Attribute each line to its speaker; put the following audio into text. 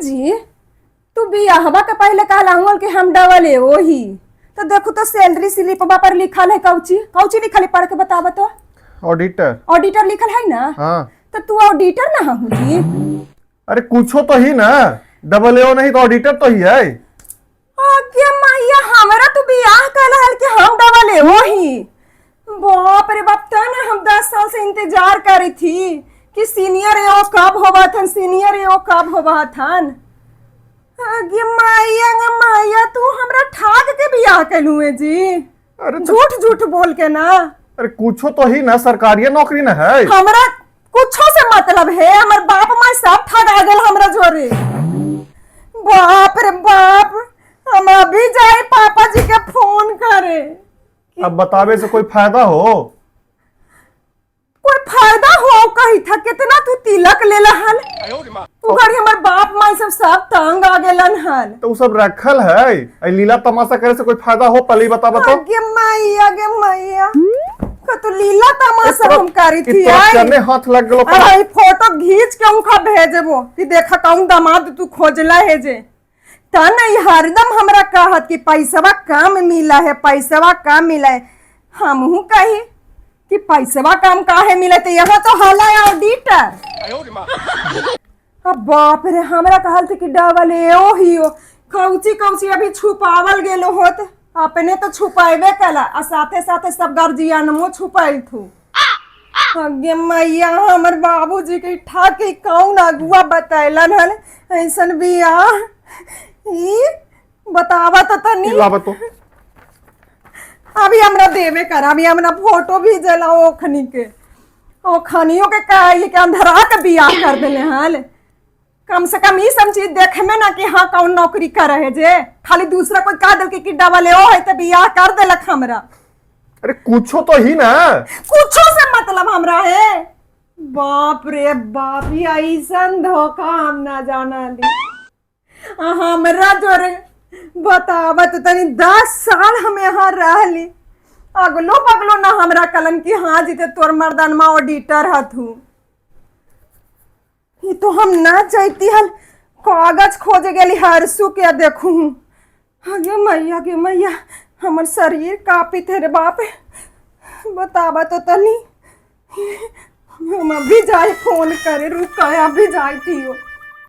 Speaker 1: जी, तू बियाहवा के पहले कहला हुअल कि हम डबल ए वही, तो देखो तो सैलरी स्लिपवा पर लिखल है कौची कौची लिखल है, पढ़ के बतावा तो।
Speaker 2: ऑडिटर।
Speaker 1: ऑडिटर लिखल है ना?
Speaker 2: हाँ।
Speaker 1: तो तू ऑडिटर ना हूँ जी?
Speaker 2: अरे कुछो तो ही ना, डबल ए नहीं तो ऑडिटर तो ही है।
Speaker 1: आगे मैया, हमरा तू बियाह कहला हल कि हम डबल ए वही। बाप रे बाप, त ना हम 10 साल से इंतजार करी थी कि सीनियर ए ओ कब होवा थन, सीनियर ए ओ कब होवा थन। आगे मैया गे मैया, तू हमरा ठाक के बियाह कैलू है जी?
Speaker 2: अरे तो
Speaker 1: झूठ झूठ बोल के ना।
Speaker 2: अरे कुछो तो ही ना, सरकारी नौकरी ना है।
Speaker 1: हमरा कुछो से मतलब है, हमर बाप माय सब ठगा गेल हमरा जोरे। बाप रे बाप, हम अभी जाए पापा जी के फोन करे।
Speaker 2: अब बतावे से कोई फायदा हो?
Speaker 1: कोई फायदा हो कही था, कितना तू तिलक ले हल उ घड़ी हमर बाप माय सब सब तंग आ गेलन हल।
Speaker 2: तो उ सब रखल है, ऐ लीला तमाशा करे से कोई फायदा हो, पहले ही बतावा तो।
Speaker 1: आगे मैया गे मैया, का तू लीला तमाशा हम करी थी?
Speaker 2: तोरा
Speaker 1: आई।
Speaker 2: चने हाथ लग गेलो।
Speaker 1: अरे, ई फोटो घींच के उनका भेजबो कि देखा कौन दामाद तू खोजला है जे। त नहीं हरदम हमरा कहत कि पैसवा कम मिला है, पैसवा कम मिला है। हमहू कही कि पैसवा कम काहे मिले, तो यहाँ तो हला है ऑडिटर। अब बाप रे, हमरा कहल थे कि डबल ए ओ ही हो, कौची कौची अभी छुपावल गेलो होत। अपने तो छुपाएबे कला आ साथे साथे सब गार्जियनमो छुपाइल थू। आगे मैया, हमर बाबूजी के ठाके कौन अगुआ बतैलन हल ऐसन बियाह? ई बतावा तो तनी।
Speaker 2: लावा तो।
Speaker 1: अभी हमरा देवे कर, अभी हमरा फोटो भेजला ओखनी के। ओखनियों के कही के अंधरा के बियाह कर देले हल। कम से कम ई सब चीज देखे में ना कि हाँ, कौन नौकरी कर रहे जे। खाली दूसरा कोई कह दिल कि डबल ओ है तो बियाह कर देलक हमरा।
Speaker 2: अरे कुछो तो ही ना।
Speaker 1: कुछो से मतलब हमरा है? बाप रे बाप, ई ऐसन धोखा हम ना जाना ली। आ हमरा जोरे बतावत तनी, 10 साल हम यहाँ रहली, अगलो बगलो ना हमरा कलन कि हाँ जीते तोर मर्दनमा ऑडिटर हथू। ई तो हम ना चाहती हल, कागज खोजे गेली हरसू के। देखू, आगे मैया गे मैया, हमर शरीर कापी थे रे बाप। बतावा तो तनी, हम अभी जाए फोन करे, रुक, अभी जाए थी।